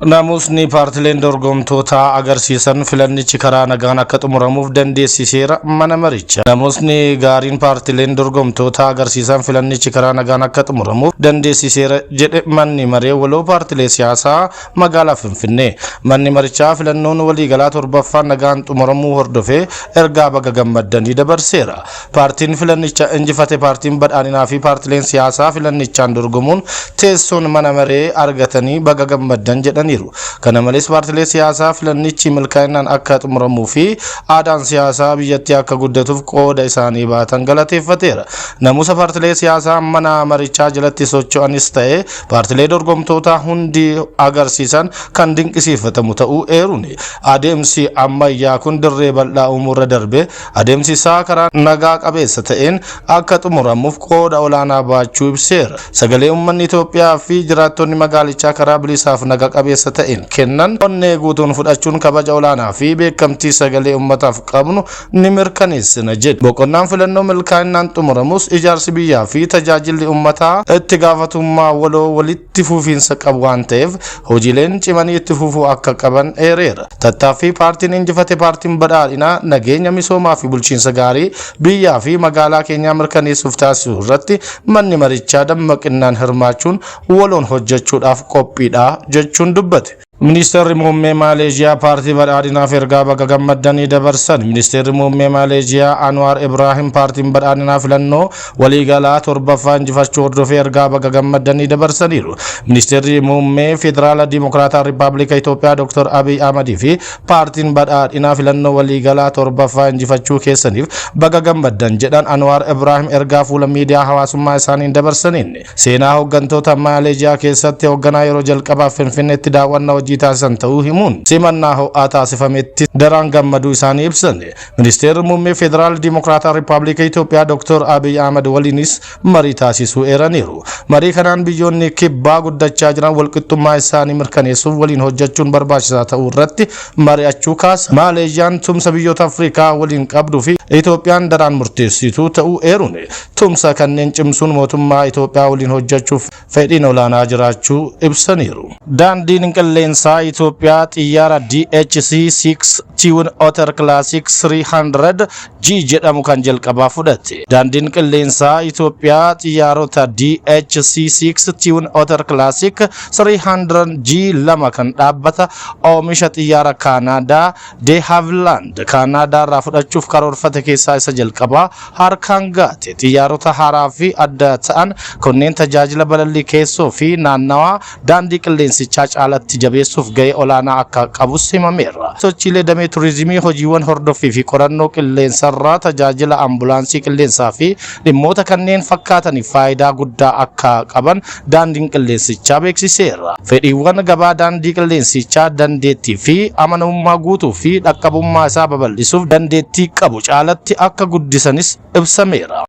Naamusni paartileen dorgomtootaa agarsiisan filannichi karaa nagaan akka xumuramuuf dandeessiseera mana maricha. Naamusni gaariin paartileen dorgomtootaa agarsiisan filannichi karaa nagaan akka xumuramuuf dandeessiseera jedhe manni maree waloo paartilee siyaasaa magaalaa Finfinnee. Manni marichaa filannoon waliigalaa torbaffaan nagaan xumuramuu hordofee ergaa baga gammaddanii dabarseera. Paartiin filannicha injifate Paartiin Badhaadhinaa fi paartileen siyaasaa filannichaan dorgomuun teessoon mana maree argatanii baga gammaddan jedhaniiru. Kana malees, paartilee siyaasaa filannichi milkaa'inaan akka xumuramuu fi aadaan siyaasaa biyyattii akka guddatuuf qooda isaanii baatan galateeffateera. Namusa paartilee siyaasaa mana marichaa jalatti socho'anis ta'e paartilee dorgomtoota hundi agarsiisan kan dinqisiifatamu ta'uu eeruun, adeemsi ammayyaa kun dirree bal'aa uumuurra darbe adeemsi isaa karaa nagaa qabeessa ta'een akka xumuramuuf qooda olaanaa baachuu ibseera. Sagalee uummanni Itoophiyaa fi jiraattonni magaalichaa karaa bilisaaf naga qabeessa ta'een kennan onnee guutuun fudhachuun kabaja olaanaa fi beekamtii sagalee uummataaf qabnu ni mirkaneessina jedhe. Boqonnaan filannoo milkaa'inaan xumuramus ijaarsi biyyaa fi tajaajilli uummataa itti gaafatummaa waloo walitti fufiinsa qabu waan ta'eef hojiileen cimanii itti fufuu akka qaban eereera. Tattaaffii paartiin injifate Paartiin Badhaadhinaa nageenya, misoomaa fi bulchiinsa gaarii biyyaa fi magaalaa keenyaa mirkaneessuuf taasisu irratti manni marichaa dammaqinnaan hirmaachuun waloon hojjechuudhaaf qophiidha jechuun dubbate. Ministeerri Muummee Maaleeziyaa Paartii Badhaadhinaaf ergaa baga gammaddanii dabarsan. Ministeerri Muummee Maaleeziyaa Anwaar Ibraahim Paartiin Badhaadhinaa filannoo waliigalaa torbaffaa injifachuu hordofee ergaa baga gammaddanii dabarsaniiru. Ministeerri Muummee Federaala Dimokiraataa Rippaabilika Itoophiyaa Dr. Abiy Ahmadii fi Paartiin Badhaadhinaa filannoo waliigalaa torbaffaa injifachuu keessaniif baga gammaddan jedhan Anwaar Ibraahim ergaa fuula miidiyaa hawaasummaa isaaniin dabarsaniin. Seenaa hooggantoota Maaleeziyaa keessatti hoogganaa yeroo jalqabaaf Finfinneetti daawwannaa hojii taasisan ta'uu himuun, simannaa ho'aa taasifametti daraan gammaduu isaanii ibsan. Ministeerri Muummee Federaal Dimokiraataa Rippaabilika Itoophiyaa Dr. Abiy Ahmad waliinis marii taasisuu eeraniiru. Marii kanaan biyyoonni kibbaa guddachaa jiran walqixxummaa isaanii mirkaneessuuf waliin hojjechuun barbaachisaa ta'uu irratti mari'achuu kaasa. Maaleeziyaan tumsa biyyoota Afrikaa waliin qabduu fi Itoophiyaan daraan murteessituu ta'uu eeruun, tumsa kanneen cimsuun mootummaa Itoophiyaa waliin hojjechuuf fedhiin olaanaa jiraachuu ibsaniiru. Daandiin Qilleensaa Itoophiyaa xiyyaara DHC-6 Twin Otter Classic 300 G jedhamu kan jalqabaa fudhate. Daandiin Qilleensaa Itoophiyaa xiyyaarota DHC-6 Twin Otter Classic 300 G lama kan dhaabbata oomisha xiyyaara Kaanaadaa De Havilland Kaanaadaa irraa fudhachuuf karoorfate keessaa isa jalqabaa harkaan gaate. Xiyyaarota haaraa fi adda ta'an kunneen tajaajila balallii keessoo fi naannawaa daandii qilleensichaa caalatti jabeessuuf gahee olaanaa akka qabus himameera. Sochiilee damee turizimii, hojiiwwan hordoffii fi qorannoo qilleensarraa, tajaajila ambulaansii qilleensaa fi dhimmoota kanneen fakkaataniif faayidaa guddaa akka qaban daandiin qilleensichaa beeksiseera. Fedhiiwwan gabaa daandii qilleensichaa dandeettii fi amanamummaa guutuu fi dhaqqabummaa isaa babal'isuuf dandeettii qabu caalatti akka guddisanis ibsameera.